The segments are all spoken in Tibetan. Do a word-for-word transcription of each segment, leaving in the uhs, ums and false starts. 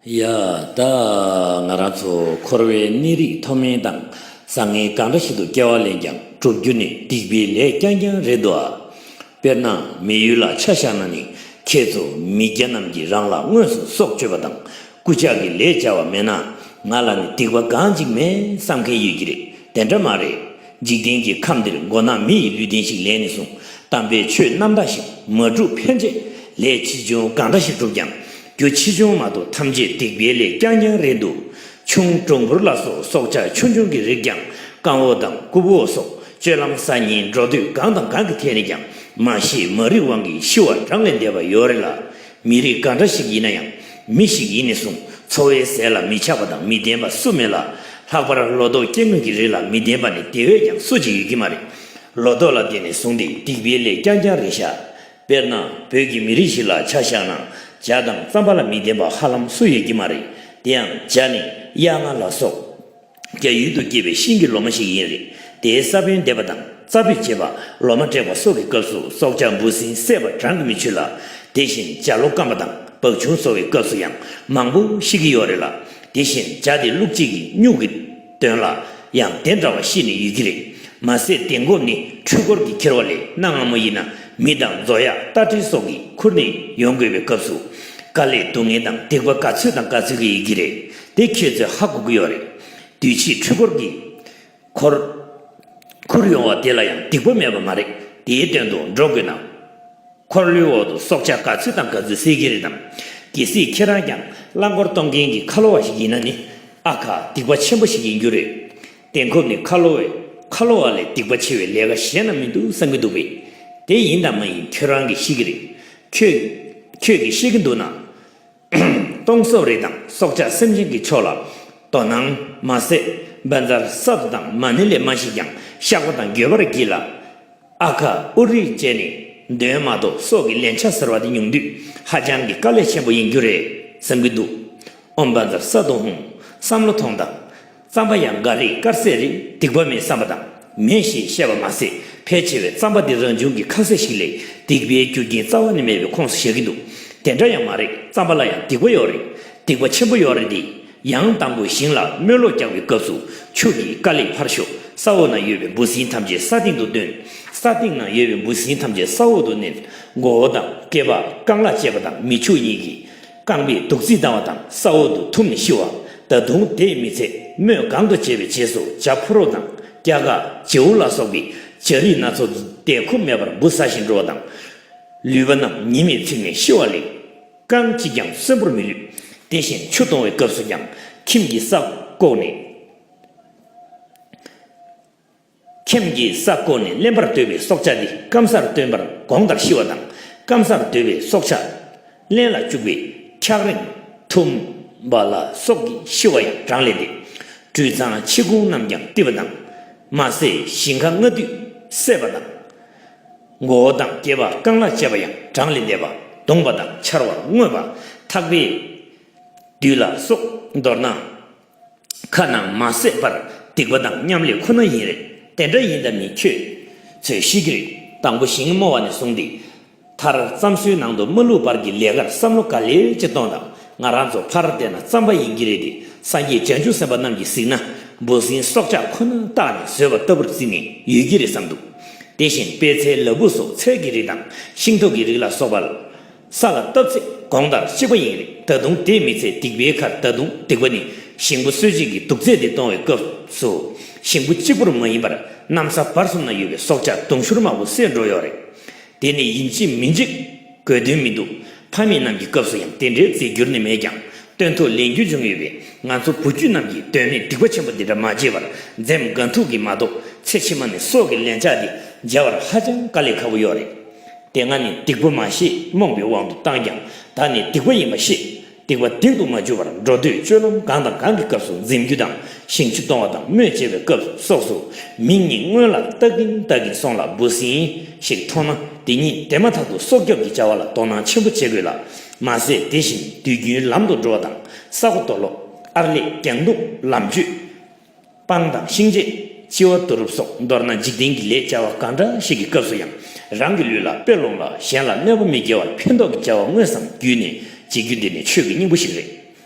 ཡ། ད་ང་རང་ཚོ་འཁོར་བའི་གནས་རིས་མཐོ་དམན་དང་བཟང་ངན་གང་འདྲ་ཞིག་ཏུ་སྐྱེ་བ་ལེན་ཀྱང་སྒྲུབ་རྒྱུ་ནི་སྡིག་པའི་ལས་རྐྱང་རྐྱང་རེད་འདུག་ཨ། དཔེར་ན་མི་ཡུལ་ལ་ཆ་བཞག་ན་ནི་ཁྱེད་ཚོ་མི་སྐྱ་རྣམས་ཀྱིས་རང་ལ་དངོས་སུ་སྲོག་གཅོད་པ་དང་རྐུ་ཇག་གི་ལས་བྱ་བ་མེད་ན་ང་ལ་ནི་སྡིག་པ་གང་ཅིག་མེད་བསམ་མཁན་ཡོད་ཀྱི་རེད། དེ་འདྲ་མ་རེད། འཇིག་རྟེན་གྱི་ཁམས་འདིར་མགོ་ནག་མི་ཡི་ལུས་རྟེན་ཞིག་ལེན་ནས་བཟུང་དམ་པའི་ཆོས་རྣམ་དག་ཞིག་མ་བསྒྲུབས་ཕན་ཆད་ལས་ཆེ་ཆུང་གང་འདྲ་ཞིག་བསྒྲུབས་ཀྱང་རྒྱུ་ཆེ་ཆུང་མ་གཏོགས་ཐམས་ཅད་སྡིག་པའི་ལས་རྐྱང་རྐྱང་རེད་འདུག། ཆུང་གྲུང་འབུར་ལ་སོགས་སྲོག་ཆགས་ཆུང་ཆུང་གི་རིགས་ཀྱང་རྐང་འོག་དང་རྐུབ་འོག་སོགས་སྤྱོད་ལམ་ཟ་ཉལ་འགྲོ་སྡོད་གང་དང་གང་གི་ཐད་ནས་ཀྱང་མ་ཤེས་མ་རིག་དབང་གིས་ཤི་བ་གྲངས་ལས་འདས་པ་ཡོད་རེད་ལ། མི་རིགས་ག་འདྲ་ཞིག་ཡིན་ན་ཡང་མི་ཞིག་ཡིན་ནས་བཟུང་འཚོ་བའི་ཟས་ལ་མི་ཆགས་པ་དང་མི་ལྡན་པ་སུ་མེད་ལ། ལྷག་པར་ལོ་ཏོག་སྐྱེ་དངོས་ཀྱི་རིགས་ལ་མི་ལྡན་པ་ནི་དེ་བས་ཀྱང་སུ་གཅིག་ཡོད་ཀྱི་མ་རེད། ལོ་ཏོག་ལ་བརྟེན་ནས་བཟུང་སྟེ་སྡིག་པའི་ལས་རྐྱང་རྐྱང་རེད་ཤག། དཔེར་ན་བོད་ཀྱི་མི་རིགས་ཤིག་ལ་ཆ་བཞག་ན་ཇ་དང་རྩམ་པ་ལ་མི་ལྡན་པ་ཧ་ལམ་སུ་ཡོད་ཀྱི་མ་རེད། དེ་ཡང་ཇ་ནི་གཡག་རྔ་ལ་སོགས། རྒྱ་ཡུལ་དུ་སྐྱེས་པའི་ཤིང་གི་ལོ་མ་ཞིག་ཡིན་རེད། དེའི་ས་བོན་འདེབས་པ་དང་རྩྭ་ཕུད་བྱེད་པ། ལོ་མ་བྲེག་པ་སོགས་ཀྱི་སྐབས་སུ་སྲོག་ཆགས་འབུ་སྲིན་བསད་པ་གྲངས་ཀྱིས་མི་ཆོད་ལ། དེ་བཞིན་ཇ་ལོ་སྐམ་པ་དང་བག་ཆུང་བཟོ་བའི་སྐབས་སུ་ཡང་མང་པོ་ཤི་གི་ཡོད་རེད་ལ། དེ་བཞིན་ཇ་དེ་བླུགས་རྗེས་ཀྱི་སྨྱུག་གི་དོན་ལ་ཡང་དེ་འདྲ་བ་ཤི་ནས་ཡོད་ཀྱི་རེད། མ་ཟད་དེ་འགོག་ནི་འཕྲུལ་འཁོར་གྱིས་འཁྱེར་བ་ལས་གནའ་སྔ་མོ་ཡིན་ན་མི་དང་མཛོ་གཡག་རྟ་དྲེལ་སོགས་ཀྱིས་ཁུར་ནས་ཡོང་དགོས་པའི་སྐབས་སུ་དཀའ་ལས་སྡུག་བསྔལ་དང་སྡིག་པ་ག་ཚོད་དང་ག་ཚོད་ཀྱི་ཡོད་ཀྱི་རེད། དེ་ཁྱེད་ཚོས་ཧ་གོ་གི་ཡོད་རེད། དུས་ཕྱིས་འཕྲུལ་འཁོར་གྱིས་འཁོར། ཁུར་ཡོང་བ་དེ་ལ་ཡང་སྡིག་པ་མེད་པ་མ་རེད། དེའི་དོན་དུ་འགྲོ་དགོས་ན། འཁོར་ལོའི་འོག་ཏུ་སྲོག་ཆགས་ག་ཚོད་དང་ག་ཚོད་བསད་ཀྱི་རེད་དམ། གལ་སྲིད་ཁྱེད་རང་ཀྱང་རླངས་འཁོར་གཏོང་མཁན་གྱི་ཁ་ལོ་བ་ཞིག་ཡིན་ན་ནི། ཨ་ཁ་སྡིག་པ་ཆེན་པོ་ཞིག་ཡིན་རྒྱུ་རེད། གཏན་འཁེལ་ནི་ཁ་ལོ་བས་ཁ་ལོ་བ་ལས་སྡིག་པ་ཆེ་བའི་ལས་ཀ་གཞན་ན་མི་འདུག་བསམ་གྱི་འདུག་པས། དེ་ཡིན་དང་མ་ཡིན་ཁྱོད་རང་གིས་ཤེས་ཀྱི་རེད། ཁྱོད། ཁྱོད་ཀྱིས་ཤེས་ཀྱི་འདུག་ན། སྟོང་གསོག་རིགས་དང་སྲོག་ཆགས་སེམས་ཅན་གྱི་ཕྱོགས་ལ། དོ་སྣང་མ་ཟད་བཛྲ་སཏྭ་དང་མ་ཎི་ལས་མ་ཞིག་ཀྱང་བཤགས་པ་དང་འགྱོད་པར་བགྱིས་ལ། ཨ་ཁ་ཨུ་རིག་བཅས་ནི་འདོན་མ་གཏོགས་སྲོག་གི་ལན་ཆགས་ཟེར་བ་དེ་ཉུང་དུས་ཧ་ཅང་གི་དཀའ་ལས་ཆེན་པོ་ཡིན་རྒྱུ་རེད་བསམ་གྱི་འདུག། ཨོཾ་བཛྲ་སཏྭ་ཧཱུྃ། བསམ་བློ་ཐོངས་དང་། རྩམ་པ་ཡང་འགའ་རེས་དཀར་ཟས་རེད། སྡིག་པ་མེད་བསམ་པ་དང་མེད་ཞེས་བཤད་པ་མ་ཟད་ཕལ་ཆེ་བས་རྩམ་པ་འདི་རང་བྱུང་གི་ཁ་ཟས་ཤིག་ལས་སྡིག་པའི་རྒྱུ་རྐྱེན་རྩ་བ་ནས་མེད་པའི་ཁོངས་སུ་བཞག་གི་འདུག། དེ་འདྲ་ཡང་མ་རེད། རྩམ་པ་ལ་ཡང་སྡིག་པ་ཡོད་རེད། སྡིག་པ་ཆེན་པོ་ཡོད་རེད་དེ། ཡང་དང་པོ་ཞིང་ལ་རྨོས་སློག་རྒྱག་པའི་སྐབས་སུ་ཆུ་གིས་ཀ་ལེར་ཕར་ཞོག། ས་འོག་ན་ཡོད་པའི་འབུ་སྲིན་ཐམས་ཅད་ས་སྟེང་དུ་བཏོན། ས་སྟེང་ན་ཡོད་པའི་འབུ་སྲིན་ཐམས་ཅད་ས་འོག་ཏུ་མནན། མགོ་བོ་དང་སྐེད་པ་རྐང་ལག་བཅས་པ་དང་མི་ཕྱུགས་གཉིས་ཀྱིས། རྐང་པས་རྡུག་རྩིས་བཏང་བ་དང་ས་འོག་ཏུ་འཐུམ་ནས་ཤི་བ། ད་དུང་དེས་མི་ཚད་རྨོས་གང་དུ་བྱས་པའི་རྗེས་སུ་བྱ་ཕོ་རོག་དང་སྐྱ་ག་བྱེའུ་ལ་སོགས་པའི་བྱ་རིགས་སྣ་ཚོགས་དེ་ཁོ་མེད་པར་འབུ་ཟ་ཞིང་འགྲོ་བ་དང་། ལུད་པ་རྣམས་ཉི་མས་ཚིག་ནས་ཤི་བ་ལས་རྐང་གཅིག་ཀྱང་གསོན་པོར་མི་ལུས། དེ་བཞིན་ཆུ་གཏོང་བའི་སྐབས་སུ་ཀྱང་ཁྱིམ་གྱི་ས་བཀོག་ནས། ཁྱིམ་གྱི་ས་བཀོག་ནས་བརླན་པར་འདོད་པའི་སྲོག་ཆགས་འདི་སྐམ་སར་བཏོན་པར་དགོངས་ལྟར་ཤི་བ་དང་སྐམ་སར་འདོད་པའི་སྲོག་ཆགས་བརླན་ལ་བཅུག་པའི་འཁྱགས་རིམས་འཐུམ་པ་ལ་སོགས་ཀྱིས་ཤི་བ་ཡང་གྲངས་ལས་འདས། སྦྲུལ་ཚང་ཆེ་ཁུང་རྣམས་ཀྱང་གཏིབས་པ་དང་མ་ཟད་ཞིང་ཁ་ལྔ་དུས་བསྲེགས་པ་དང་། མགོ་བོ་དང་སྐེད་པ་རྐང་ལག་བཅས་པ་ཡང་གྲངས་ལས་འདས་པ་གདུངས་པ་དང་འཕྱར་བར་བརྔོས་པ་ཐག་པས། བདུད་ལ་སོགས། མདོར་ན། ཁ་ནང་མ་བསྲེགས་པར་སྡིག་པ་དང་མཉམ་ལས་ཁོ་ན་ཡིན་རེད། དེ་འདྲ་ཡིན་དང་མིན་ཁྱོད་ཚོས་ཤེས་ཀྱི་རེད། དང་པོ་ཞིང་རྨོ་བ་ནས་བཟུང་སྟེ། མཐར་རྩམ་སོའི་ནང་དུ་མ་བླུགས་བར་གྱི་ལས་ཀར་བསམ་བློ་ག་ལེར་ཅིག་གཏོང་དང་། ང་རང་ཚོ་ཕར་བལྟས་ན་རྩམ་པ་ཡིན་གྱི་རེད་དེ། སངས་རྒྱས་བྱང་ཆུབ་སེམས་དཔའ་རྣམས་ཀྱིས་གཟིགས་ན་འབུ་སྲིན་སྲོག་ཆགས་ཁོ་ན་བཏགས་ནས་བཟོས་པ་ལྟ་བུར་བརྩིས་ནས་ཡོད་ཀྱི་རེད་བསམ་འདུག། དེ་བཞིན་པད་ཚལ་ལ་ཕུག་སོགས་ཚལ་གྱི་རིགས་དང་ཤིང་ཏོག་གི་རིགས་ལ་སོགས་པ་ལ། ས་ལ་བཏབ་ཚེ་གོང་ལྟར་གཅིག་པ་ཡིན་རེད། ད་དུང་དེས་མི་ཚད་སྡིག་པའི་ཁར་ད་དུང་སྡིག་པ་ནི་ཞིང་པ་གསོད་བྱེད་ཀྱི་དུག་རྫས་དེ་གཏོང་བའི་སྐབས་སུ་ཞིང་པ་གཅིག་པུར་མ་ཡིན་པར་གནམ་ས་བར་གསུམ་ན་ཡོད་པའི་སྲོག་ཆགས་དུང་ཕྱུར་མང་པོ་བསད་འགྲོ་ཡོད་རེད། དེ་ནི་ཡིན་གཅིག་མིན་གཅིག་དགོས་དོན་མི་འདུག། ཕ་མེས་རྣམས་ཀྱི་སྐབས་སུ་ཡང་དེ་འདྲའི་རྫས་འགྱུར་ནི་མེད་ཀྱང་། སྟོན་ཐོག་ལེན་རྒྱུ་བྱུང་ཡོད་པས་ང་ཚོ་བུ་རྒྱུད་རྣམས་ཀྱིས་དོན་མེད་སྡིག་པ་ཆེན་པོ་འདི་འདྲ་མ་བྱས་པར་འཛེམ་དགའ་ཐུག་གིས་མ་གཏོགས་ཚེ་ཕྱི་མ་ནས་སྲོག་གི་ལན་ཆགས་འདི་འཇལ་བར་ཧ་ཅང་དཀའ་ལས་ཁག་པོ་ཡོད་རེད། དེ་སྔ་ནས་སྡིག་པ་མ་ཤེས་རྨོངས་པའི་དབང་དུ་བཏང་ཀྱང་ད་ནི་སྡིག་པ་ཡིན་པ་ཤེས། སྡིག་པ་སྡིག་ཏུ་མ་གྱུར་པར་འགྲོ་སྡོད་སྤྱོད་ལམ་གང་དང་གང་གི་སྐབས་སུ་འཛེམ་རྒྱུ་དང་ཞིང་ཆུ་གཏོང་བ་དང་རྨོས་བྱེད་པའི་སྐབས་སོགས་སུ་མིག་གཉིས་སྔོན་ལ་ལྟ་གིན་ལྟ་གིན་སོང་ལ་འབུ་སྲིན་ཞིག་མཐོང་ན་དེ་ཉིད་དེ་མ་ཐག་ཏུ་སྲོག་སྐྱོབ་ཀྱི་བྱ་བ་ལ་དོ་སྣང་ཆེན་པོ་བྱེད་དགོས་ལ། མ་ཟད་དེ་བཞིན་དུས་རྒྱུན་ལམ་དུ་འགྲོ་བ་དང་ས་སྒོ་དོག་ལོག་ཨར་ལས་གྱང་རྡུང་ལམ་གཅོད། སྤང་དང་ཤིང་བཅད། ལྕི་བ་དུ་རུབ་སོགས་མདོར་ན་འཇིག་རྟེན་གྱི་ལས་བྱ་བ་གང་འདྲ་ཞིག་གི་སྐབས་སུ་ཡང་རང་གི་ལུས་ལ་དཔེ་ལོངས་ལ་གཞན་ལ་གནོད་པ་མི་སྐྱེལ་བར་ཕན་ཐོགས་ཀྱི་བྱ་བ་དངོས་སམ་བརྒྱུད་ནས་བྱེད་རྒྱུ་འདི་ནི་ཆོས་ཀྱི་སྙིང་པོ་ཞིག་རེད།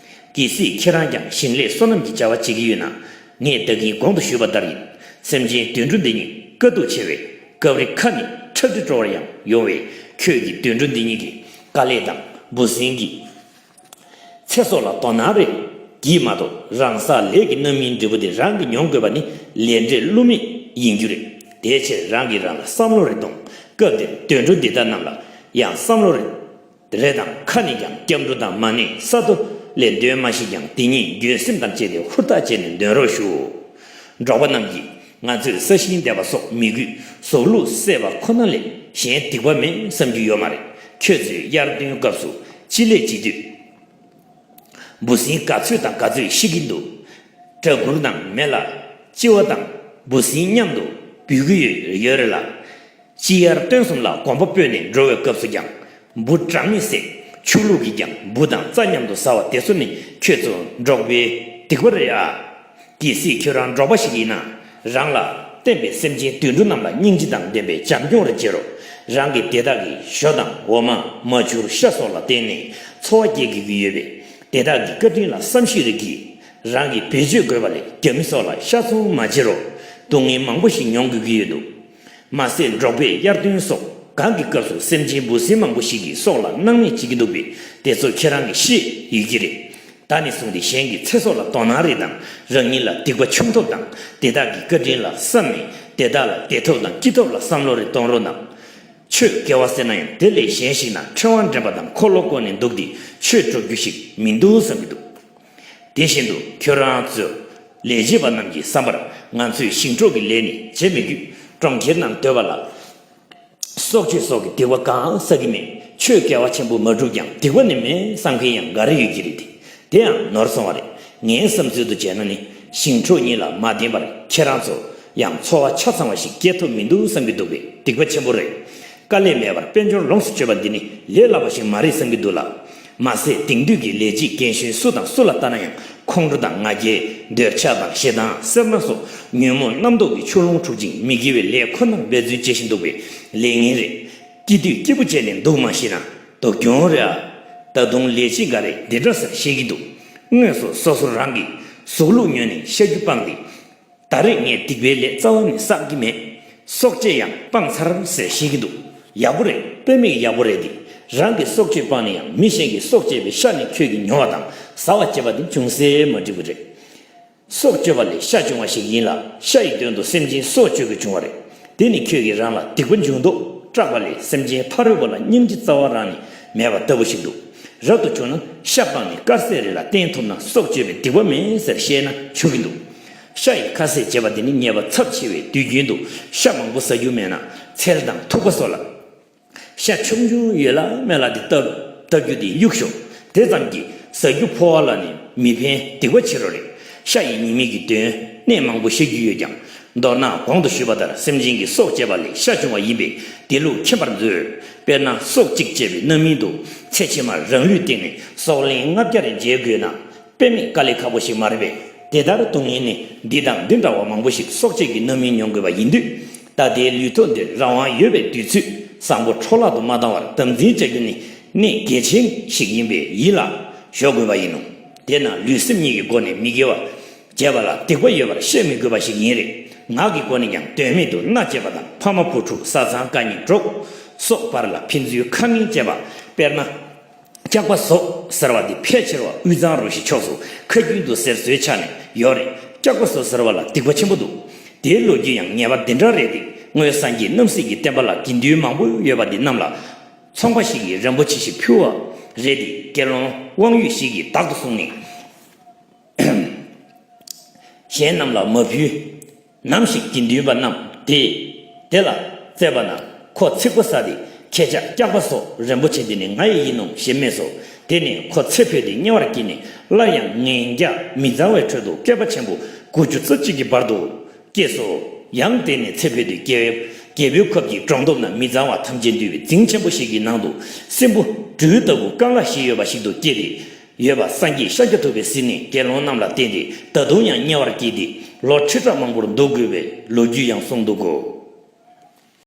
གལ་སྲིད་ཁྱེད་རང་ཀྱང་ཞིང་ལས་སོ་ནམ་གྱི་བྱ་བ་བྱེད་ཀྱི་ཡོད་ན། ངས་ད་གིན་གོང་དུ་ཞུས་པ་ལྟར་ཡིན། སེམས་ཅན་དུད་འགྲོ་འདི་ཉིད་དཀའ་སྡུག་ཆེ་བས། སྐབས་རེ་ཁ་ནས་ཁྲག་དྲི་བྲོ་བར་ཡང་ཡོང་བས། ཁྱོད་ཀྱིས་དུད་འགྲོ་འདི་ཉིད་ཀྱི་དཀའ་ལས་དང་འབུ་སྲིན་གྱི་ཚེ་སྲོག་ལ་དོ་སྣང་རེ་གྱིས་མ་གཏོགས། རང་སྲོག་ལས་ཀྱི་རྣམ་སྨིན་འབྲས་བུ་དེ་རང་གིས་མྱོང་དགོས་པ་ནི་ལས་འབྲས་བསླུ་མེད་ཡིན་རྒྱུ་རེད། དེའི་ཕྱིར་རང་གིས་རང་ལ་བསམ་བློ་རེ་གཏོང་། སྐབས་དེར་དུད་འགྲོ་འདི་དག་རྣམས་ལ་ཡང་བསམ་བློ་རེ་རེ་དང་། ཁ་ནས་ཀྱང་སྐྱབས་འགྲོ་དང་མ་ཎི་ས་རྡོ་ལས་འདོན་མ་ཤེས་ཀྱང་། དེ་ཉིད་འགྱོད་སེམས་དང་བཅས་ཏེ་ཧུར་ཐག་བྱས་ནས་འདོན་རོགས་ཞུ། འབྲོག་པ་རྣམས་ཀྱིས་ང་ཚོས་ས་ཞིང་འདེབས་པ་སོགས་མི་དགོས། ཟོག་ལུག་བསད་པ་ཁོ་ན་ལས་གཞན་སྡིག་པ་མེད་བསམ་རྒྱུ་ཡོད་མ་རེད། ཁྱོད་ཚོས་དབྱར་སྟོན་སྐབས་སུ་ཅི་ལས་བྱེད་དུས། འབུ་སྲིན་ག་ཚོད་དང་ག་ཚོད་ཤི་གིན་འདུག་སྦྲ་གུར་ནང་མེ་ལ་ལྕི་བ་དང་འབུ་སྲིན་མཉམ་དུ་འབུད་ཀྱི་ཡོད་ཡོད་རེད་ལ། དཔྱིད་དབྱར་སྟོན་གསུམ་ལ་གོམ་པ་སྤོས་ནས་འགྲོ་བའི་སྐབས་སུ་ཀྱང་འབུ་གྲངས་མེད་བསད། ཆོས་ལུགས་ཀྱིས་ཀྱང་འབུ་དང་རྩྭ་མཉམ་དུ་ཟ་བ་དེ་ཚོ་ནི་ཁྱོད་ཚོ་འབྲོག་པའི་སྡིག་པ་རེད་ཨ། གལ་སྲིད་ཁྱོད་རང་འབྲོག་པ་ཞིག་ཡིན་ན། རང་ལ་བརྟེན་པའི་སེམས་ཅན་དུད་འགྲོ་རྣམས་ལ་སྙིང་རྗེ་དང་ལྡན་པའི་བྱམས་སྐྱོང་རེ་བྱེད་རོགས། རང་གིས་དེ་དག་གི་ཞོ་དང་འོ་མ། མ་བྱུར་ཤ་སོགས་ལ་བརྟེན་ནས་འཚོ་བ་སྐྱེལ་དགོས་ཀྱི་ཡོད་པས། དེ་དག་གི་བཀའ་དྲིན་ལ་བསམ་ཤེས་རེ་གྱིས། རང་གིས་བེད་སྤྱོད་དགོས་པ་ལས་རྒྱ་མི་སོགས་ལ་ཤ་ཚོང་མ་བྱེད་རོགས། སྡུག་བསྔལ་མང་པོ་ཞིག་མྱོང་དགོས་ཀྱི་ཡོད་འདུག་མ་ཟད་འབྲོག་པས་དབྱར་སྟོན་སོགས་གང་གི་སྐབས་སུ་སེམས་ཅན་འབུ་སྲིན་མང་པོ་ཞིག་གི་སྲོག་ལ་སྣང་མེད་བྱེད་ཀྱི་འདུག་པས། དེ་ཚོ་ཁྱེད་རང་གིས་ཤེས་ཡོད་ཀྱི་རེད། ད་ནས་བཟུང་སྟེ་གཞན་གྱི་ཚེ་སྲོག་ལ་དོ་སྣང་རེ་དང་། རང་ཉིད་ལ་སྡིག་པ་བྱུང་ཐབས་དང་། དེ་དག་གི་བཀའ་དྲིན་ལ་བསམ་ནས། དེ་དག་ལ་བདེ་ཐབས་དང་སྐྱིད་ཐབས་ལ་བསམ་བློ་རེ་གཏོང་རོགས་གནང་། ཆོས་དགེ་བ་ཟེར་ན་ཡང་དེ་ལས་གཞན་ཞིག་ན་ཕྲེང་བ་འདྲེན་པ་དང་འཁོར་ལོ་བསྐོར་ནས་འདུག་སྟེ་ཆོས་སྒྲུབ་རྒྱུ་ཞིག་མི་འདུག་བསམ་གྱི་འདུག་དེ་བཞིན་དུ་ཁྱོད་རང་ཚོས་ལས་བྱེད་པ་རྣམས་ཀྱི་བསམ་པར། ང་ཚོས་ཞིང་འབྲོག་གི་ལས་ནི་བྱེད་མི་དགོས། གྲོང་ཁྱེར་ནང་སྡོད་པ་ལ་སྲོག་གཅོད་སོགས་ཀྱི་སྡིག་པ་གང་བསགས་ཀྱི་མེད། ཆོས་དགེ་བ་ཆེན་པོ་མ་བསྒྲུབས་ཀྱང་སྡིག་པ་ནི་མེད་བསམ་མཁན་ཡང་འགའ་རེ་ཡོད་ཀྱི་རེད་དེ། དེ་ཡང་ནོར་སོང་བ་རེད། ངའི་བསམ་ཚུལ་དུ་བྱས་ན་ནི། ཞིང་འབྲོག་གཉིས་ལ་མ་བརྟེན་པར་ཁྱེད་རང་ཚོ་ཡང་འཚོ་བ་ཆ་ཚང་བ་ཞིག་སྐྱེལ་ཐུབ་མི་འདུག་བསམ་གྱི་འདུག་པས། སྡིག་པ་ཆེན་པོ་རེད། དཀའ་ལས་མེད་པར་དཔལ་འབྱོར་ལོངས་སུ་སྤྱོད་པ་འདི་ནི་ལས་སླ་པོ་ཞིག་མ་རེད་བསམ་གྱི་འདུག་ལ། མ་ཟད་དེང་དུས་ཀྱི་ལས་བྱེད་རྒན་གཞོན་སུ་དང་སུ་ལ་ལྟ་ན་ཡང་ཁོང་ཁྲོ་དང་ང་རྒྱལ། འདོད་ཆགས་དང་ཞེ་སྡང་སེར་སྣ་སོགས་ཉོན་མོངས་རྣམ་རྟོག་གི་ཆུ་ཀླུང་འཁྲུག་ཅིང་མི་དགེ་བའི་ལས་ཁོ་ནར་འབད་བརྩོན་བྱེད་བཞིན་འདུག་པས་ལས་ངན་རེད། སྐྱིད་དུས་སྐྱིད་པོ་བྱས་ནས་འདུག་མ་ཤེས་ན་སྡུག་གྱོང་རེད་ཨ། ད་དུང་ལས་བྱེད་འགའ་རེས་འདི་འདྲ་ཟེར་བཤད་ཀྱི་འདུག་དངོས་སུ་སོ་སོ་རང་གིས་ཟོག་ལུག་ཉོས་ནས་ཤ་རྒྱུ་སྤངས་ཏེ། ད་རེས་ངས་སྡིག་པའི་ལས་རྩ་བ་ནས་བསགས་ཀྱི་མེད། སྲོག་བཅད་ཡང་སྤངས་ཚར་ཟེར་བཤད་ཀྱི་འདུག་ཡག་པོ་རེད། དཔེ་མེད་ཡག་པོ་རེད་དེ། རང་གི་སྲོག་གཅོད་སྤངས་ནས་ཡང་མི་གཞན་གྱི་སྲོག་བཅད་པའི་ཤ་ནི་ཁྱོད་ཀྱིས་ཉོ་བ་དང་ཟ་བ་བྱེད་པ་དེ་ཅུང་ཟད་མ་འགྲིག་པ་རེད། སྲོག་གཅོད་པ་ལས་ཤ་བྱུང་བ་ཞིག་ཡིན་ལ། ཤ་ཡི་དོན་དུ་སེམས་ཅན་སྲོག་གཅོད་དགོས་བྱུང་བ་རེད། དེ་ནི་ཁྱོད་ཀྱིས་རང་ལ་སྡིག་པ་འབྱུང་དོགས་སྐྲག་པ་ལས་སེམས་ཅན་ཕ་རོལ་པོ་ལ་སྙིང་རྗེ་རྩ་བ་རང་ནས་མེད་པ་ལྟ་བུ་ཞིག་འདུག་རབ་ཏུ་བྱུང་ན་ཤ་སྤངས་ནས་དཀར་ཟས་རེ་ལ་བརྟེན་ཐུབ་ན་སྲོག་གཅོད་པའི་སྡིག་པ་མེད་ཟེར་བཤད་ན་ཆོག་གི་འདུག་ཤ་ཡི་ཁ་ཟས་བྱེད་པ་དེ་ནི་ཉེས་པ་ཚབས་ཆེ་བས། དུས་རྒྱུན་དུ་ཤ་མང་པོ་ཟ་རྒྱུ་མེད་ན་ཚལ་དང་ཐུག་པ་སོགས་ལ། ཤ་ཆུང་ཆུང་ཡོད་ལ་མེད་ལ་དེ་བཏབ་བཏབ་རྒྱུ་དེ་གཡུག་ཞོག་དེ་ཙམ་གྱིས་ཟ་རྒྱུ་ཕོ་བ་ལ་ནི་མི་ཕན་སྡིག་པ་ཆེ་རུ་རེད། ཤ་ཡི་ཉེས་དམིགས་ཀྱི་དོན་གནད་མང་པོ་བཤད་རྒྱུ་ཡོད་ཀྱང་མདོར་ན་གོང་དུ་ཞུས་པ་ལྟར་སེམས་ཅན་གྱི་སྲོག་བཅད་པ་ལས་ཤ་བྱུང་བ་ཡིན་པས་དེ་ལུགས་མཁྱེན་པར་མཛོད། དཔེར་ན་སྲོག་གཅིག་བཅད་པའི་རྣམ་སྨིན་དུ་ཚེ་ཕྱི་མར་རང་ལུས་བཏིང་ནས་སྲོག་ལན་ལྔ་བརྒྱ་རེ་འཇལ་དགོས་ན། དཔེ་མེད་དཀའ་ལས་ཁག་པོ་ཞིག་མ་རེད་པས། དེ་ལྟར་སྡུག་བསྔལ་ནི་འདི་དང་འདི་འདྲ་བ་མང་པོ་ཞིག་སྲོག་བཅད་ཀྱི་རྣམ་སྨིན་མྱོང་དགོས་པ་ཡིན་དུས། ད་ལྟའི་ལུས་ཐོག་འདིར་རང་དབང་ཡོད་པའི་དུས་ཚོད་བཟང་པོ་འཕྲོ་བརླག་ཏུ་མ་བཏང་བར་དམ་འཛིན་བྱ་རྒྱུ་ནི་གནད་གལ་ཆེན་ཞིག་ཡིན་པས་ཡིད་ལ་ཞོག་དགོས་པ་ཡིན་ནོ། དེས་ན་ལུས་སེམས་གཉིས་ཀྱི་སྒོ་ནས་མི་དགེ་བ་བྱས་པ་ལ་སྡིག་པ་ཡོད་པར་བཤད་མི་དགོས་པ་ཞིག་ཡིན་རེད། ངག་གི་སྒོ་ནས་ཀྱང་དོན་མེད་དུ་མནའ་བཅད་པ་དང་ཕ་མ་བུ་ཕྲུག་བཟའ་ཚང་དགའ་ཉེ་གྲོགས་སོགས་བར་ལ་ཕན་ཚུན་ཁ་ངན་བཅད་པ། དཔེར་ན། སྐྱག་པ་ཟོ་ཟེར་བ་འདི་ཕལ་ཆེར་བ་དབུས་གཙང་རུ་བཞི་ཕྱོགས་སུ་ཁ་རྒྱུན་དུ་ཟེར་སྲོལ་ཆགས་ནས་ཡོད་རེད། སྐྱག་པ་ཟོ་ཟེར་བ་ལ་སྡིག་པ་ཆེན་པོ་འདུག་དེའི་ལོ་རྒྱུས་ཡང་ངེས་པ་འདི་འདྲ་རེད་དེ། སྔོན་སངས་རྒྱས་རྣམ་སྲས་ཀྱི་བསྟན་པ་ལ་དགེ་འདུན་མང་པོ་ཡོད་པ་འདི་རྣམས་ལ་ཚོང་པ་ཞིག་གིས་རིན་པོ་ཆེ་ཞིག་ཕུལ་བ་རེད་དེ། དགེ་སློང་དབང་ཡོད་ཞིག་གིས་བདག་ཏུ་བཟུང་ནས། གཞན་རྣམས་ལ་མ་ཕུལ། ནམ་ཞིག་དགེ་འདུན་པ་རྣམས་དེ་དེ་ལ་བསྩལ་པ་ན་ཁོ་ཚིག་པ་ཟ་སྟེ། ཁྱེད་ཅག་སྐྱག་པ་ཟོ། རིན་པོ་ཆེ་འདི་ནི་ང་ཡི་ཡིན་ནོ་ཞེས་སྨྲས་སོ། དེ་ནས་ཁོ་ཚེ་འཕོས་ཏེ་དམྱལ་བར་སྐྱེས་ནས་སླར་ཡང་ངན་རྒྱ་མི་གཙང་བའི་ཁྲོད་དུ་བསྐལ་པ་ཆེན་པོ་དགུ་བཅུ་རྩ་གཅིག་གི་བར་དུ་སྐྱེས་སོ། ཡང་དེ་ནས་ཚེ་འཕོས་ཏེ་རྒྱལ་རྒྱལ་པོའི་ཁབ་ཀྱི་གྲོང་སྟོད་ན་མི་གཙང་བ་ཐམས་ཅད་འདུལ་བའི་རྫིང་ཆེན་པོ་ཞིག་གི་ནང་དུ་སྲིན་པོ་སྦྲུལ་ལྟ་བུ་རྐང་ལག་བཞི་ཡོད་པ་ཞིག་ཏུ་སྐྱེས་ཏེ། ཡོད་པ་སངས་རྒྱས་ཤཱཀྱ་ཐུབ་པས་གཟིགས་ནས་དགེ་སློང་རྣམས་ལ་བསྟན་ཏེ། ད་དུང་ཡང་དམྱལ་བར་སྐྱེས་ཏེ་ལོ་ཁྲི་ཕྲག་མང་པོར་འདུག་དགོས་པའི་ལོ་རྒྱུས་ཡང་གསུངས་འདུག་གོ།